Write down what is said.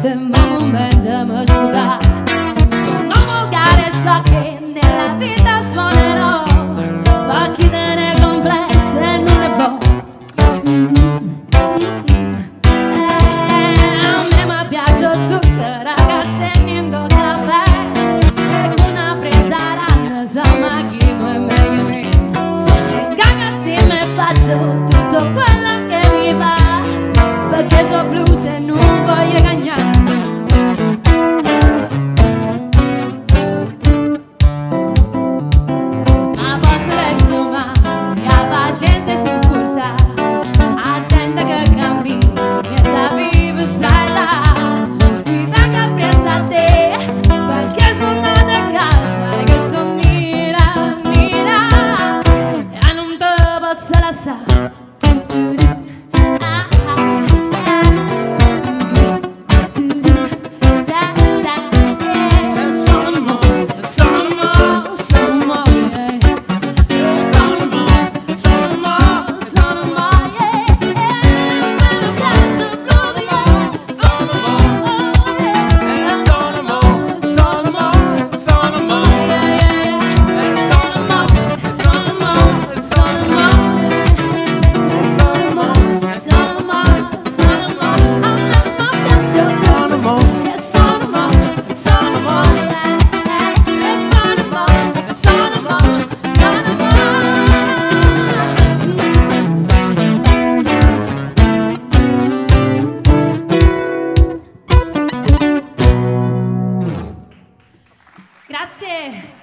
Ferma un momento mi sfugare. Sono che so che nella vita suonerò, ma chi te ne complesse non ne può. A me mi piace il zucchero che scende in caffè e con una presa insomma chi mi meglio me. E ragazzi mi faccio tutto quello che mi va, perché so blues e non voglio cagnare. Ma posso restare male, la pazienza sopportare, la gente che cammina, che sa vive sbraitare. Mi vengo presso a te, perché sono nata a casa, che sono nera, nera, e non te posso lasciare. Ah, ah, ah. Da, da, eh. Sono mo, sono mo, sono mo, yeah. Sono mo, sono mo, sono mo, yeah. Mi piace proprio, sono mo, yeah. Sono mo, sono mo, sono mo. Yeah, yeah, yeah. Sono mo, sono mo, sono mo, yeah. Sono mo, sono mo, sono mo. A me mi piace Sono mo, sono mo, sono mo, yeah. Sono mo, sono mo, sono mo. Grazie.